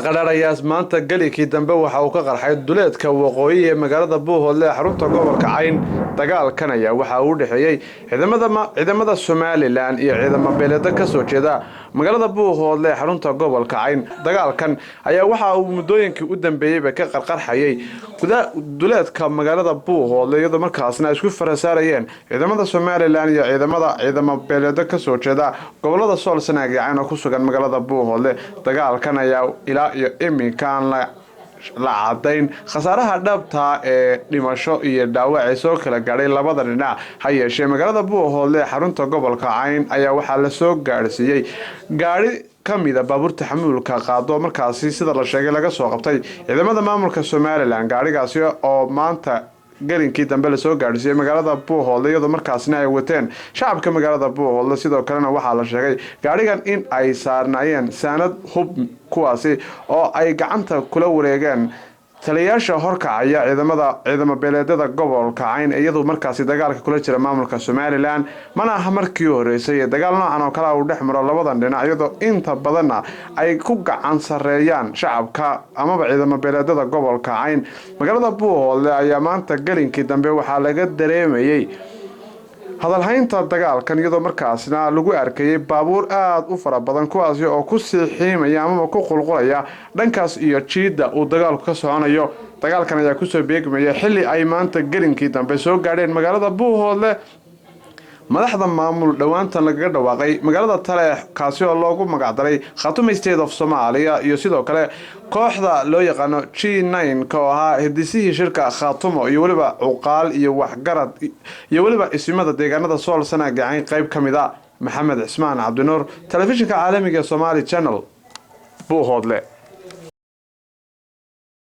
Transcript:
Qadhaadh ayaa maanta gelikii dambe waxa uu ka qarxay duleedka waqooyi ee magaalada Buuhoodle ee xarunta gobolka Cayn. Dagaalkan ayaa waxa uu u dhexeeyey ciidamada Somalilan iyo ciidamo beeleeda ka soo jeeda magaalada Buuhoodle ee xarunta gobolka Cayn. Dagaalkan ayaa waxa uu muddooyinkii u dambeeyeyba ka qarqarxayay duleedka magaalada Buuhoodle, iyadoo markaasna ay isku farasaarayeen ciidamada Somalilan iyo ciidamo beeleeda ka soo jeeda gobolada Sool, Sanaag iyo Cayn oo ku sugan magaalada Buuhoodle. Dagaalkan ayaa ilaa iyo iminkaan la cadayn khasaaraha dhabta ee dhimasho iyo dhaawac ee soo kala gaadhay labada dhinac. Ha yeeshee, magaalada Buuhoodle ee xarunta gobolka Cayn ayaa waxaa lasoo gaadhsiiyey gaadhi ka mida baabuurta xamuulka qaado, markaasi sida la sheegay laga soo qabtay ciidamada maamulka Somalilan. Gaadhigaasi oo maanta gelinkii dambe lasoo gaadhsiiyey magaalada Buuhoodle, iyadoo markaasna ay wateen shacabka magaalada Buuhoodle. Sidoo kalena waxaa la sheegay gaadhigan in ay saarnaayeen saanad hub, kuwaasi oo ay gacanta kula wareegeen taliyayaasha horkacaya ciidamo beeleedada gobolka Cayn, iyadoo markaasi dagaalka kula jira maamulka Somalilan. Mana aha markii horeysay ee dagaal noocan oo kale uu dhex maro labadan dhinac, iyadoo inta badanna ay ku gacan sareeyaan shacabka amaba ciidamo beeleedada gobolka Cayn. Magaalada Buuhoodle ayaa maanta gelinkii dambe waxaa laga dareemayey hadalhaynta dagaalkan, iyadoo markaasna lagu arkayay baabuur aada u fara badan, kuwaasi oo ku sii xiimaya amaba ku qulqulaya dhankaas iyo jiidda uu dagaalku ka soconayo. Dagaalkan ayaa kusoo beegmaya xilli ay maanta gelinkii dambe soo gaadheen magaalada Buuhoodle madaxda maamul dhowaantan lagaga dhawaaqay magaalada Taleex, kaasi oo loogu magacdaray Khaatumo State of Somalia, iyo sidoo kale kooxda loo yaqaano G9 ka oo ahaa hindisihii shirka Khaatumo, iyo weliba cuqaal iyo waxgarad iyo weliba isimada deegaanada Sool, Sanaag, Gacayn qayb ka mid a. Maxamed Cismaan Cabdinuur, telefishinka caalamiga ee Somali Channel, Buuhoodle.